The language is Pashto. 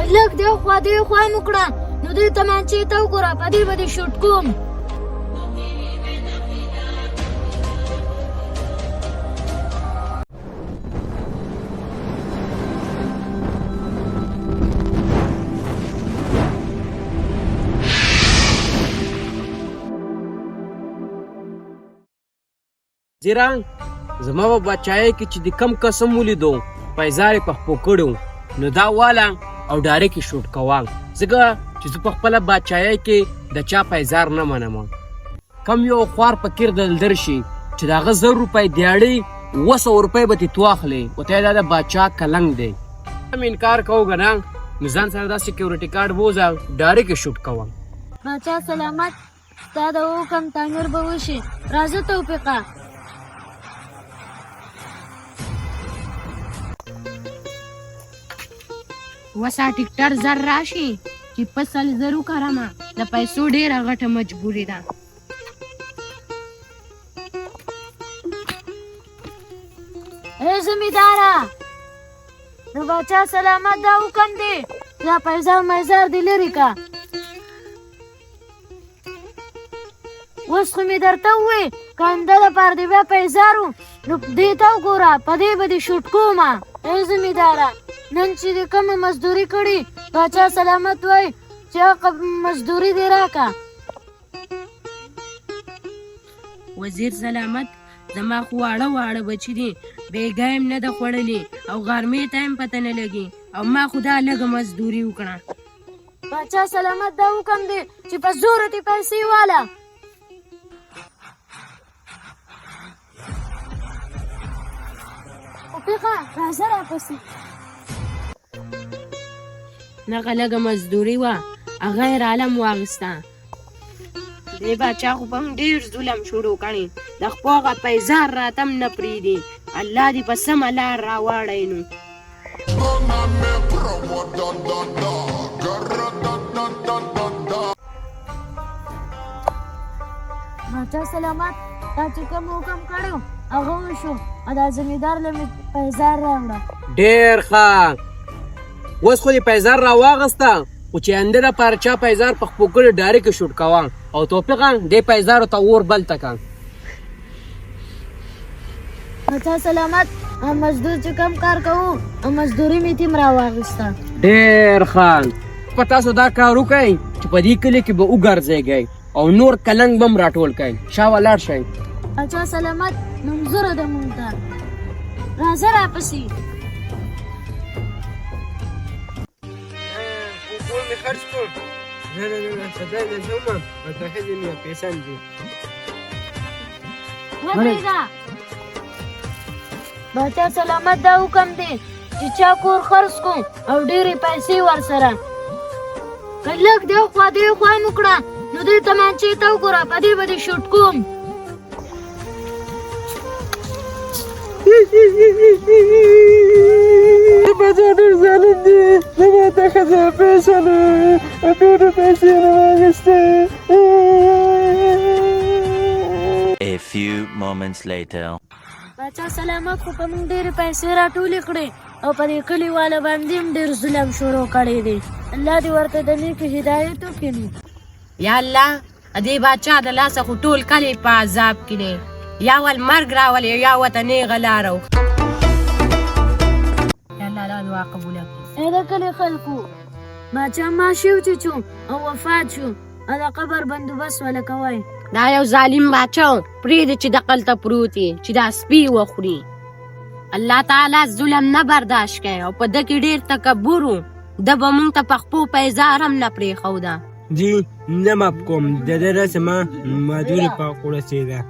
که لږ دې خوا دې خوا مو کړه نو دې تمانچې ته وګوره، په دې به دې شوټ کوم. زیرا زما په بچای کې چې د کم قسم ولیدو پیزار یې په خپو کړو، نو دا والا او ډایرک یې شوټ کوه، ځکه چې زه په خپله بادشاهۍ کې د چا پیزار نه منم. کم یو خوار فقیر دلدر شي چې د هغه 1000 روپۍ دیاړي، 700 روپۍ به ترې تواخلې، او ته دا د بادشاه کلنګ دی. هم انکار کوو که نه، نو ځان سره دا سکیورټي کارډ بوځه، ډایرک یې شوټ کوه. باچا سلامت، ستا د حکم تعمیر به وشي. راځه توفیقه. وسا ټیکټر زر راشي چې فصل زر وکرمه، د پیسو ډیره غټه مجبوري ده. ای زمینداره، د باچا سلامت دا حکم دی، دا پیزار میزار دې لرې که. اوس خو مې درته وویل، که آینده دپاره دې بیا پیزار و، نو دې ته وګوره، په دې به دې شوټ کومه. ای زمینداره، نن چې دې کومه مزدوري کړې، باچا سلامت وایي چې هغه مزدوري دې راکړه. وزیر سلامت، زما خو واړه واړه بچي دي، بېګا یې هم نه ده خوړلې او غرمې ته هم پته نه لګي، او ما خو دا لږه مزدوري وکړه. باچا سلامت دا حکم دی چې په زوره دې پیسې واله. توفیقه، راځه راپسې. دغه لږه مزدوري وه، هغه یې رالم واخیسته. دې باچا خو به هم ډېر ظلم شروع کړي، د خپو هغه پیزار راته هم نه پرېږدي. الله دې په سمه لار راواړوي نو. باچا سلامت، تا چې کوم حکم کړی هغه وشو او دا زمیندار له مې پیزار راوړه. ډېر ښه، اوس خو دې پیزار راواغسته، خو چې آینده دپاره چا پیزار په خپو کړي، ډایرک یې شوټ کوه. او توفیقه، دې پیزارو ته اور بل ته که. باچا سلامت، مزدور چې کم کار کوو او مزدوري مې تیم راواخیسته. ډېر ښه، په تاسو دا کار وکړئ چې په دې کلي کې به وګرځېږئ او نور کلنګ به هم راټول کړئ. شا ولاړ شئ. باچا سلامت، منظوره ده مونږ ته. راځه راپسې. کور مې خرڅ کړ. نه نه نه، سزا نه ځم او د ښځې مې پیسې دي. ودرېږه. باچا سلامت دا حکم دی چې چا کور خرڅ کو او ډېرې پیسې ورسره، که لږ دې خوا دې خوا مو کړه، نو دې تمانچې ته وګوره، په دې به دې شوټ کوم. باچا ډېر ظالم دی، زما د ښځې پیسې نه، ټولې پیسې نه واخیستې. A few moments later. باچا سلامت خو په موږ ډېرې پیسې راټولې کړې او په دې کلي والا باندې هم ډېر ظلم شروع کړی دی. الله دې ورته د نیکې هدایت وکړي نو. یا الله، دې باچا د لاسه خو ټول کلی په عذاب کې دی. یا ول مرګ راولي یا ورته نېغه لاره وښیي. یا الله، دا دعا قبوله کړي. ای د کلي خلکو، باچا ماشي وچیچو او وفات شو او د قبر بندوبست وله کوئ. دا یو ظالم باچا و، پرېږدي چې دقلته پروت وي چې دا سپي وخوري. الله تعالی ظلم نه برداشت کوي او په ده کې ډېر تکبر و، ده به مونږ ته په خپو پیزار هم نه پرېښوده. جی، نه معاف کوم، د ده رسمه مزدوري په ورسېده.